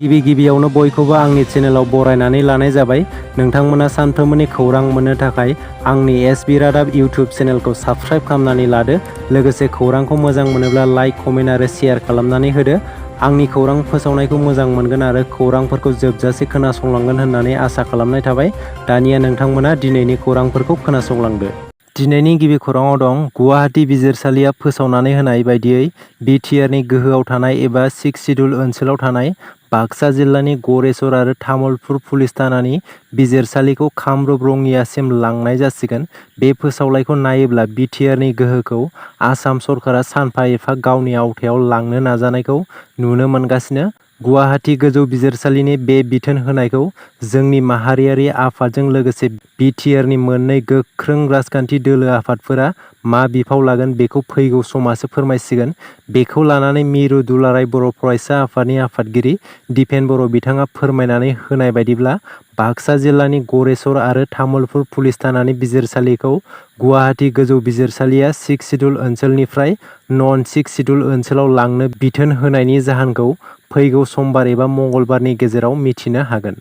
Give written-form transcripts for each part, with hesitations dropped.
गिबियावनो बयखौबो आंनि चेनेलाव बरायनानै लानाय जाबाय। नोंथांमोना सानफ्रोमबोनि खौरां मोननो थाखाय आंनि एसबि रादाब इउटिउब चेनेलखौ साबस्क्राइब खालामनानै लादो। लोगोसे खौरांखौ मोजां मोनोब्ला लाइक, कमेन्ट आरो शेयार खालामनानै होदो। आंनि खौरां फोसावनायखौ मोजां मोनगोन आरो खौरांफोरखौ जोबजासे खोनासंलांगोन होननानै आसा खालामनाय थाबाय। दानिया नोंथांमोना दिनैनि खौरांफोरखौ खोनासंलांदो। दिनैनि गिबि खौराङाव दं गुवाहाटी बिजिरसालिया फोसावनानै होनाय बायदियै बिटिआरनि गोहोआव थानाय एबा 6 सिडुल ओनसोलाव थानाय बाक्सा जिल्लानि गरेस्वर आरो तामुलपुर पुलिस थानानि बिजिरसालिखौ कामरुप रङियासिम लांनाय जासिगोन। बे फोसावलायखौ नायोब्ला बिटिआरनि गोहोखौ आसाम सरकारा सानफा एफा गावनि आवथायाव लांनो नाजानायखौ नुनो मोनगासिनो। गुवाहाटी गोजौ बिजिरसालिनि बे बिथोन होनायखौ जोंनि माहारियारि आफादजों लोगोसे बिटिआरनि मोननै गोख्रों राजखान्थि दोलो आफादफोरा मा बिफाव लागोन बेखौ फैगौ समासो फोरमायसिगोन। बेखौ लानानै मिरु दुलाराय बर' फरायसा आफादनि आफादगिरि दिपेन बर' बिथाङा फोरमायनानै होनाय बायदिब्ला बाक्सा जिल्लानि गरेस्वर आरो तामुलपुर पुलिस थानानि बिजिरसालिखौ गुवाहाटी गोजौ बिजिरसालिया 6 सिडुल ओनसोलनिफ्राय नन 6 सिडुल ओनसोलाव लांनो बिथोन होनायनि जाहोनखौ फैगौ समबार एबा मंगलबारनि गेजेराव मिथिनो हागोन।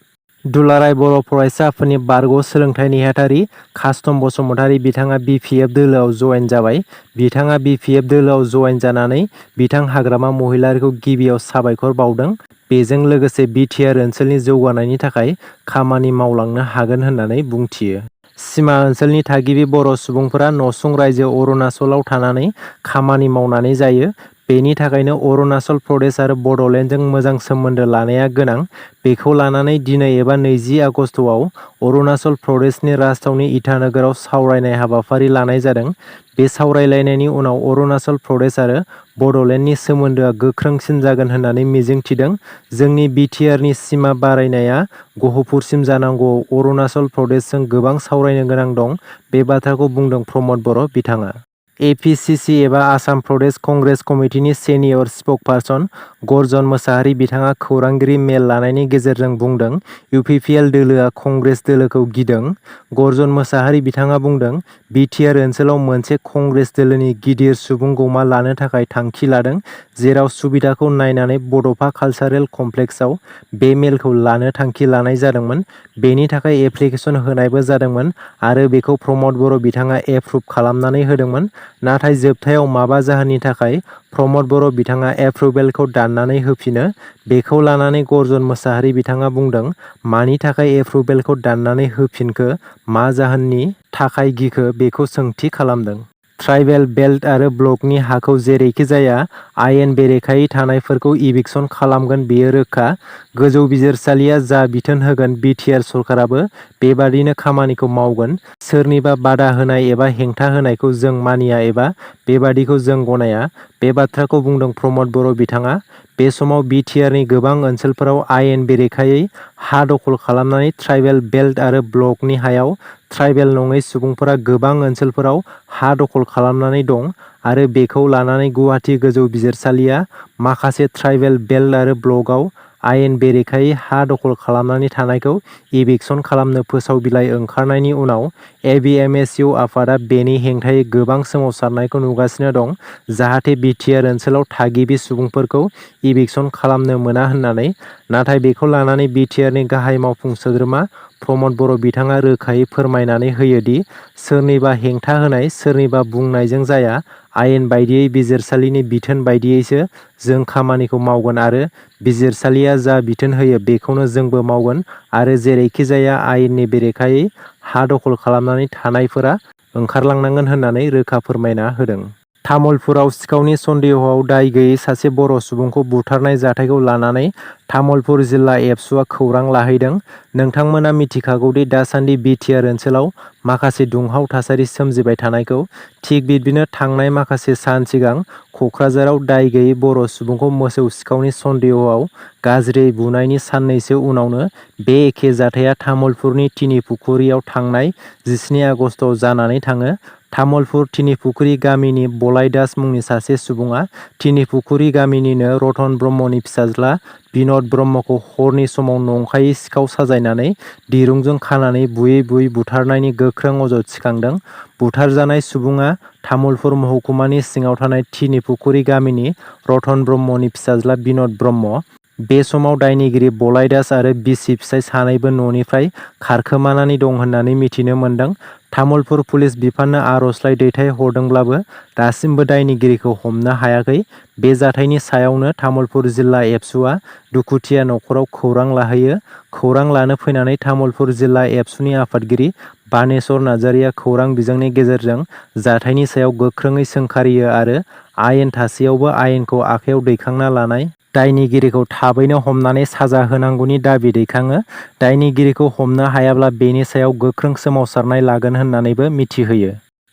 दुलाराय बर' फरायसा आफादनि बारग' सोलोंथाइ नेहाथारि कास्टम बसुमतारी बिथाङा BPF दोलोआव जयेन जाबाय। बिथाङा BPF दोलोआव जयेन जानानै बिथां हाग्रामा महिलारिखौ गिबियाव साबायखर बावदों। बेजों लोगोसे बिटिआर ओनसोलनि जौगानायनि थाखाय खामानि मावलांनो हागोन होननानै बुंथियो। सिमा ओनसोलनि थागिबि बर' सुबुंफोरा नसुं रायजो अरुणाचलाव थानानै खामानि मावनानै जायो। बेनि थाखायनो अरुणाचल प्रदेश आरो बड'लेण्डजों मोजां सोमोन्दो लानाया गोनां। बेखौ लानानै दिनै एबा 20 आगस्तआव अरुणाचल प्रदेशनि राजथावनि इटानगराव सावरायनाय हाबाफारि लानाय जादों। बे सावरायलायनायनि उनाव अरुणाचल प्रदेश आरो बड'लेण्डनि सोमोन्दोआ गोख्रोंसिन जागोन होननानै मिजिंथिदों। जोंनि बिटिआरनि सिमा बारायनाया गहपुरसिम जानांगौआव अरुणाचल प्रदेशजों गोबां सावरायनो गोनां दं। बे बाथ्राखौ बुंदों प्रमद बर' बिथाङा। APCC एबा आसाम प्रदेश कंग्रेस कमिटिनि सेनियर स्पकपारसन गर्जन मोसाहारि बिथाङा खौरांगिरि मेल लानायनि गेजेरजों बुंदों UPPL दोलोआ कंग्रेस दोलोखौ गिदों। गर्जन मोसाहारि बिथाङा बुंदों बिटिआर ओनसोलाव मोनसे कंग्रेस दोलोनि गिदिर सुबुं गौमा लानो थाखाय थांखि लादों। जेराव सुबिदाखौ नायनानै बड'फा कालचारेल कमप्लेक्सआव बे मेलखौ लानो थांखि लानाय जादोंमोन। बेनि थाखाय एप्लिकेसन होनायबो जादोंमोन आरो बेखौ प्रमद बर' बिथाङा एप्रुभ खालामनानै होदोंमोन। नाथाय जोबथायाव माबा जाहोननि थाखाय प्रमद बर' बिथाङा एप्रुभेलखौ दाननानै होफिनो। बेखौ लानानै गर्जन मोसाहारि बिथाङा बुंदों मानि थाखाय एप्रुभेलखौ दाननानै होफिनखो, मा जाहोननि थाखाय गिखो बेखौ सोंथि खालामदों। ट्राइबेल बेल्ट आरो ब्लकनि हाखौ जेरैखि जाया आयेन बेरेखायै थानायफोरखौ इभिक्सन खालामगोन बेयो रोखा। गोजौ बिजिरसालिया जा बिथोन होगोन बिटिआर सरकाराबो बेबादिनो खामानिखौ मावगोन। सोरनिबा बादा होनाय एबा हेंथा होनायखौ जों मानिया एबा बेबादिखौ जों गनाया। बे बाथ्राखौ बुंदों प्रमद बर' बिथाङा। बे समाव बिटिआरनि गोबां ओनसोलफोराव आयेन बेरेखायै हा दखल खालामनानै ट्राइबेल बेल्ट आरो ब्लकनि हायाव ट्राइबेल नङै सुबुंफोरा गोबां ओनसोलफोराव हा दखल खालामनानै दं आरो बेखौ लानानै गुवाहाटी गोजौ बिजिरसालिया माखासे ट्राइबेल बेल्ट आरो ब्लकआव आयेन बेरेखायै हा दखल खालामनानै थानायखौ इभिक्सन खालामनो फोसाव बिलाइ ओंखारनायनि उनाव ABMSU आफादा बेनि हेंथायै गोबां सोमावसारनायखौ नुगासिनो दं। जाहाथे बिटिआर ओनसोलाव थागिबि सुबुंफोरखौ इभिक्सन खालामनो मोना होननानै। नाथाय बेखौ लानानै बिटिआरनि गाहाय मावफुं सोद्रोमा प्रमद बर' बिथाङा रोखायै फोरमायनानै होयोदि सोरनिबा हेंथा होनाय, सोरनिबा बुंनायजों जाया। आयेन बायदियै बिजिरसालिनि बिथोन बायदियैसो जों खामानिखौ मावगोन आरो बिजिरसालिया जा बिथोन होयो बेखौनो जोंबो मावगोन आरो जेरैखि जाया आयेननि बेरेखायै हा दखल खालामनानै थानायफोरा ओंखारलांनांगोन होननानै रोखा फोरमायना होदों। तामुलपुराव सिखावनि सन्देहआव दाय गैयै सासे बर' सुबुंखौ बुथारनाय जाथायखौ लानानै तामुलपुर जिल्ला एबसुआ खौरां लाहैदों। नोंथांमोना मिथिखागौदि दासान्दि बिटिआर ओनसोलाव माखासे दुंहाव थासारि सोमजिबाय थानायखौ। थिग बिब्दिनो थांनाय माखासे सान सिगां क'क्राझाराव दाय गैयै बर' सुबुंखौ मोसौ सिखावनि सन्देहआव गाज्रियै बुनायनि साननैसो उनावनो बे एखे जाथाया तामुलपुरनि तिनिपुखुरियाव थांनाय 17 आगस्तआव जानानै थाङो। तामुलपुर तिनिपुखुरि गामिनि बलाय दास मुंनि सासे सुबुङा तिनिपुखुरि गामिनिनो रतन ब्रह्मनि फिसाज्ला बिनद ब्रह्मखौ हरनि समाव नंखायै सिखाव साजायनानै दिरुंजों खानानै बुयै बुयै बुथारनायनि गोख्रों अजद थिखांदों। बुथारजानाय सुबुङा तामुलपुर महकुमानि सिङाव थानाय तिनिपुखुरि गामिनि रतन ब्रह्मनि फिसाज्ला बिनद ब्रह्म। बे समाव दायनिगिरि बलाइदास आरो बिसि फिसाय सानैबो न'निफ्राय खारखोमानानै दं होननानै मिथिनो मोन्दों। तामुलपुर पुलिस बिफाननो आर'जलाइ दैथायहरदोंब्लाबो दासिमबो दायनिगिरिखौ हमनो हायाखै। बे जाथायनि सायावनो तामुलपुर जिल्ला एबसुआ दुखुथिया न'खराव खौरां लाहैयो। खौरां लानो फैनानै तामुलपुर जिल्ला एबसुनि आफादगिरि बानेश्वर नार्जारिया खौरां बिजोंनि गेजेरजों जाथायनि सायाव गोख्रोङै सोंखारियो आरो आयेन थासेयावबो आयेनखौ आखायाव दैखांना लानाय दायनिगिरिखौ थाबैनो हमनानै साजा होनांगौनि दाबि दैखाङो। दायनिगिरिखौ हमनो हायाब्ला बेनि सायाव गोख्रों सोमावसारनाय लागोन होननानैबो मिथिहोयो।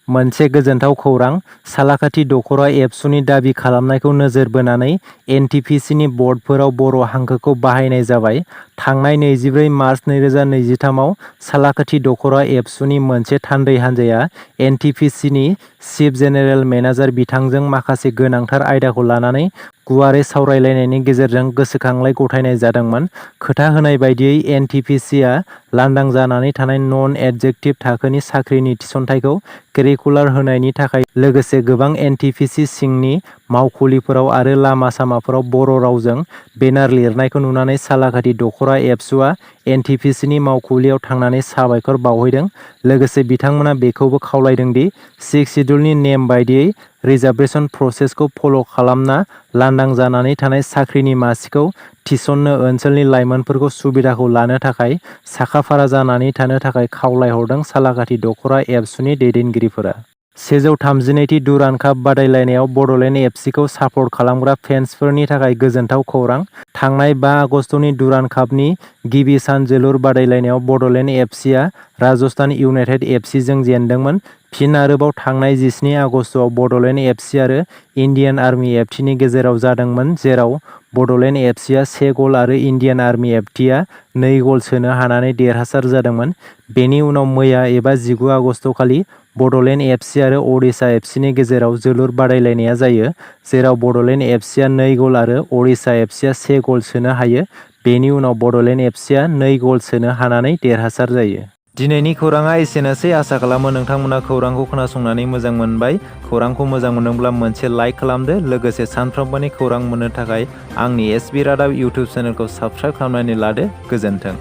मोनसे गोजोनथाव खौरां, सालाकाथि दखरा एबसुनि दाबि खालामनायखौ नोजोर बोनानै एनटिपिसिनि बर्डफोराव बर' हांखोखौ बाहायनाय जाबाय। थांनाय 24 मार्च 2023 आव सालाकाथि दखरा एबसुनि मोनसे थान्दै हान्जाया एनटिपिसिनि चिफ जेनेरेल मेनेजार बिथांजों माखासे गोनांथार आयदाखौ लानानै गुवारै सावरायलायनायनि गेजेरजों गोसोखांलाय गथायनाय जादोंमोन। खोथा होनाय बायदियै एनटिपिसिआ लांदां जानानै थानाय नन एडजेक्टिभ थाखोनि साख्रिनि थिसनथायखौ कारिकुलार होनायनि थाखाय लोगोसे गोबां एनटिपिसि सिंनि मावखुलिफोराव आरो लामा सामाफोराव बर' रावजों बेनार लिरनायखौ नुनानै सालाकाथि दखरा एबसुआ एनटिपिसिनि मावखुलियाव थांनानै साबायखर बावहैदों। लोगोसे बिथांमोना बेखौबो खावलायदों दि 6 सिड्युलनि नेम बायदियै रिजार्भेसन प्रसेसखौ फल' खालामना लांदां जानानै थानाय साख्रिनि मासिखौ थिसननो ओनसोलनि लाइमोनफोरखौ सुबिदाखौ लानो थाखाय साखाफारा जानानै थानो थाखाय खावलायहरदों। सालाकाथि दखरा एबसुनि दैदेनगिरिफोरा 132थि डुरान्ड काप बादायलायनायाव बड'लेण्ड एफसिखौ सापर्ट खालामग्रा फेन्सफोरनि थाखाय गोजोनथाव खौरां। थांनाय 5 आगस्तनि डुरान्ड कापनि गिबि सान जोलुर बादायलायनायाव बड'लेण्ड एफसिआ राजस्थान इउनाइटेड एफसिजों जेनदोंमोन। फिन आरोबाव थांनाय 17 आगस्तआव बड'लेण्ड एफसि आरो इन्डियान आर्मि एफटिनि गेजेराव जादोंमोन, जेराव बड'लेण्ड एफसिआ 1 गल आरो इन्डियान आर्मि एफटिआ 2 गल सोनो हानानै देरहासार जादोंमोन। बेनि उनाव मैया एबा 19 आगस्तखालि बड'लेण्ड एफसि आरो अडिशा एफसिनि गेजेराव जोलुर बादायलायनाया जायो, जेराव बड'लेण्ड एफसिआ 2 गल आरो अडिशा एफसिआ 1 गल सोनो हायो। बेनि उनाव बड'लेण्ड एफसिआ 2 गल सोनो हानानै देरहासार जायो। दिनैनि खौराङा एसेनोसै। आसा खालामो नोंथांमोना खौरांखौ खोनासंनानै मोजां मोनबाय। खौरांखौ मोजां मोनदोंब्ला मोनसे लाइक खालामदो। लोगोसे सानफ्रोमबोनि खौरां मोननो थाखाय आंनि एसबि रादाब इउटुब चेनेलखौ साबस्क्राइब खालामनानै लादो। गोजोन्थों।